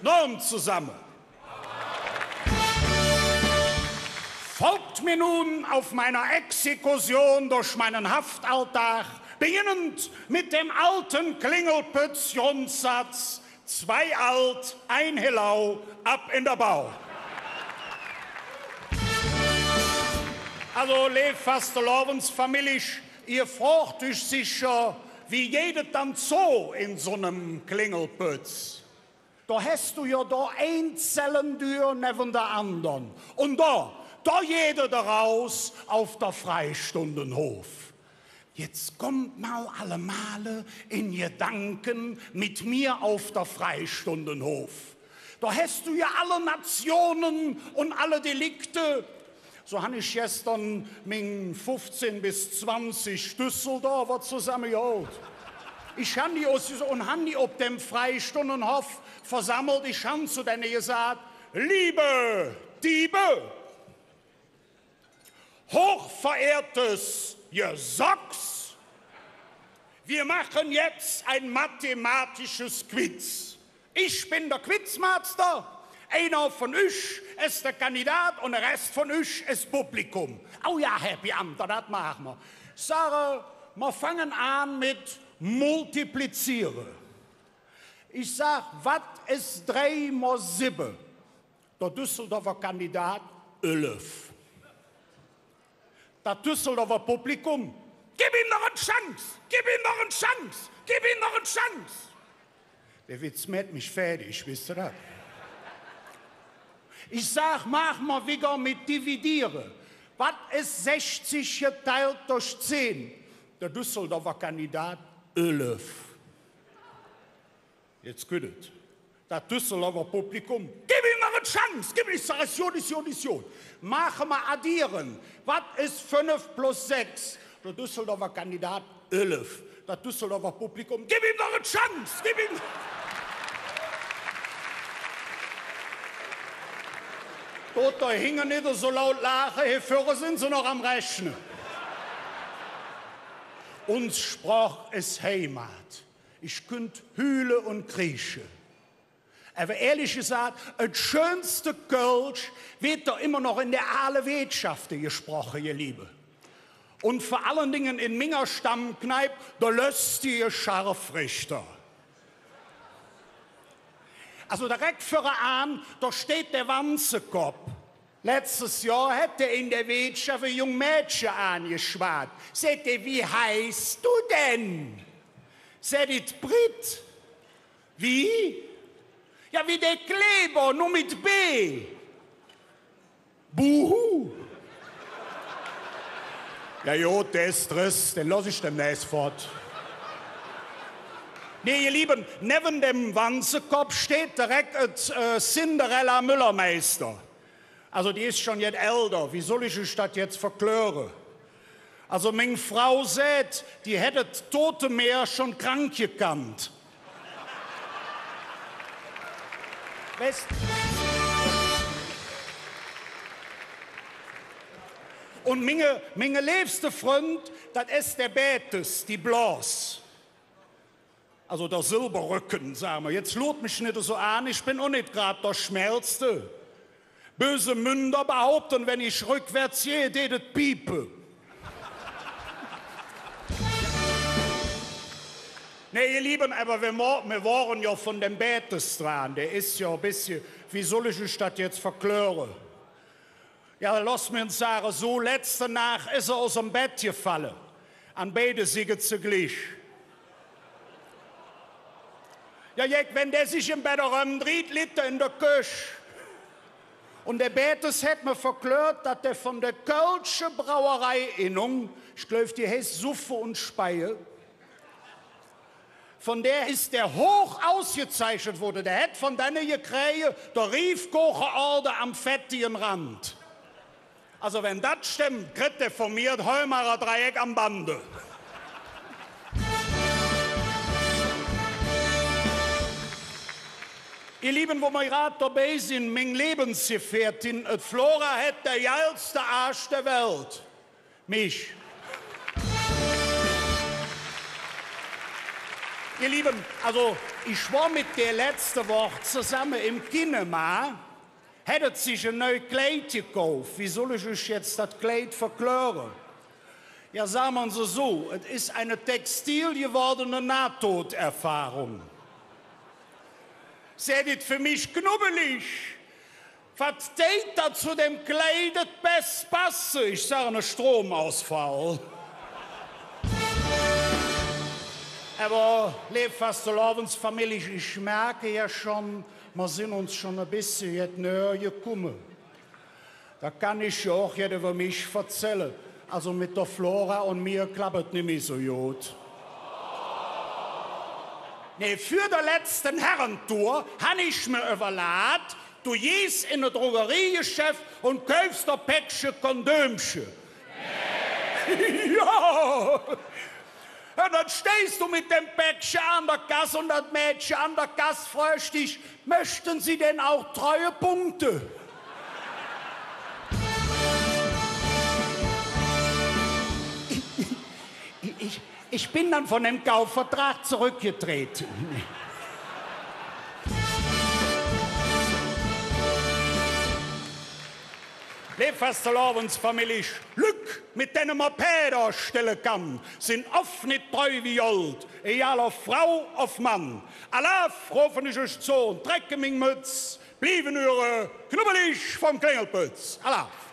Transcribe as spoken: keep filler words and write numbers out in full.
Nohm zusammen. Folgt mir nun auf meiner Exkursion durch meinen Haftalltag, beginnend mit dem alten Klingelpütz-Grundsatz: Zwei Alt, ein Helau, ab in der Bau. Also, leev Fastelovendsfamillich, ehr frogt üch secher, wie geiht et dann zo en su nem Klingelpütz? Do häs do jo do ein Zellendür nevven der ander. Un do, do geiht et erus auf der Freistundenhof. Jetzt kommt mal alle Male in Gedanken mit mir auf der Freistundenhof. Do häs do jo alle Nationen un alle Delikte. Su han ich gester ming fuffzehn bes zwanzig Düsseldorfer zosammegehollt. Ich han die us-, un han die op dem Freistundenhof versammelt. Ich han zo denne gesaht: Liebe Diebe, hochverehrtes Gesocks, wir machen jetzt ein mathematisches Quiz. Ich bin der Quizmaster, einer vun üch es der Kandidat un der Rest vun üch es Publikum. Oh jo, Här Beamter, dat maache mer. Sage, mer fange aan met Multipliziere. Ich sag: Wat es drei mol sibbe? Der Düsseldorfer Kandidat: Ölf. Dat Düsseldorfer Publikum: Gib ihm noch en Chance! Gib ihm noch en Chance! Gib ihm noch en Chance! Dä Witz mäht mich fäädig, wesst ehr dat? Ich sag: Maach mer wigger met Dividiere. Wat es sechzig geteilt durch zehn? Der Düsseldorfer Kandidat: Ölf. Jetz kütt et. Dat Düsseldorfer Publikum: Gib ihm noch en Chance! Gib ihm, ich sag: Es god, es god, es god. Maache mer Addiere. Wat es fünf plus sechs? Der Düsseldorfer Kandidat: Ölf. Dat Düsseldorfer Publikum: Gib ihm noch en Chance! Gib ihm! Dot do hinge nit esu laut laache, hee vürre sin se noch am Rechne. Uns Sproch es Heimat. Ich künnt hüle un kriesche. Ävver ihrlich gesaht, et schönste Kölsch weed doch immer noch en de aale Weetschafte gesproche, ehr Liebe. Un vör allen Dingen en minger Stammkneip, der löstige Scharfrichter. Also direk vörre aan, do steiht der Wanzekopp. Letztes Johr hät hä en der Weetschaff e jung Mädche aangeschwaad. Säht hä: Wie heißt du denn? Säht et: Brit. Wie? Jo, wie der Kleber, nor met B. Buhu. Jo god, dä es dress, dä loss ich demnächs fott. Nä, ehr Leev, nevven dem Wanzekopp steiht direk et, äh, Cinderella Müllermeister. Also, die es schon jet älder. Wie soll ich üch dat jetz verkläre? Also, ming Frau säht, die hätt et Tote Meer schon krank gekannt. Wesst? Un minge, minge leevste Fründ, dat es der Bätes, die Blos. Also der Silberrücken, sage mer. Jetz luurt mich nit esu aan, ich ben och nit grad der Schnellste. Böse Münder behaupten, wenn ich rückwärts gehe, deit et piepe. Nä, ehr Leev, ävver mer mo-, mer wore jo vun dem Bätes dran. Dä es jo e bessche, wie soll ich üch dat jetz verkläre? Jo, loss mer sage, su letzte Naach es hä us dem Bett gefalle. An beide Sigge zuglich. Jo, jeck, wann dä sich em Bett erömdriht, litt hä en der Köch. Un der Bätes hät mer verklärt, dat hä vun der kölsche Brauerei Innung, ich gläuv, die heiß Suffe un Speie, vun dä es dä hoch usgezeichnet woode. Dä hät vun denne gekräge der Riefkocheorde am fettige Rand. Also, wann dat stemmp, kritt dä vun mir et Heumarer Dreieck am Bande. Ehr Leev, wo mer grad dobei sin, ming Lebensgefährtin, et Flora, hät der geilste Aasch der Welt. Mich. Ehr Leev, also, Ich wor met der letzte Woch zesamme em Kinema, hät et sich e neu Kleid gekauf. Wie soll ich üch jetz dat Kleid verkläre? Jo, sage mer se esu, et es eine textil gewordene Nahtoderfahrung. Säht et för mich: Knubbelig, wat deit dann zo däm Kleid et bess passe? Ich sage: Ne Stromausfall. Ävver, leev Fastelovendsfamillich, ich merke jo ald, mer sin uns ald e bessche jet nöher gekumme. Do kann ich jo och jet üvver mich verzälle. Alsu, met der Flora un mir klapp et nit mih esu god. Nä, för der letzte Herrentour han ich mer üvverlaht, do geihs en de Drogeriegeschäff un käufs der e Päckche Kondömche. Jo! Un dann steihs do met däm Päckche an der Kass un dat Mädche an der Kass frög dich: „Möchten Sie denn auch Treuepunkte?“ Ich, ich, ich bin dann von dem Kaufvertrag zurückgetreten. Leev Fastelovendsfamillich, Lück, met denne mer Pääder stelle kann, sin off nit treu wie Gold, egal ov Frau ov Mann. Alaaf, rofe ich üch zo un trecke ming Mötz, blieve Üre, Knubbelig vum Klingelpütz. Alaaf!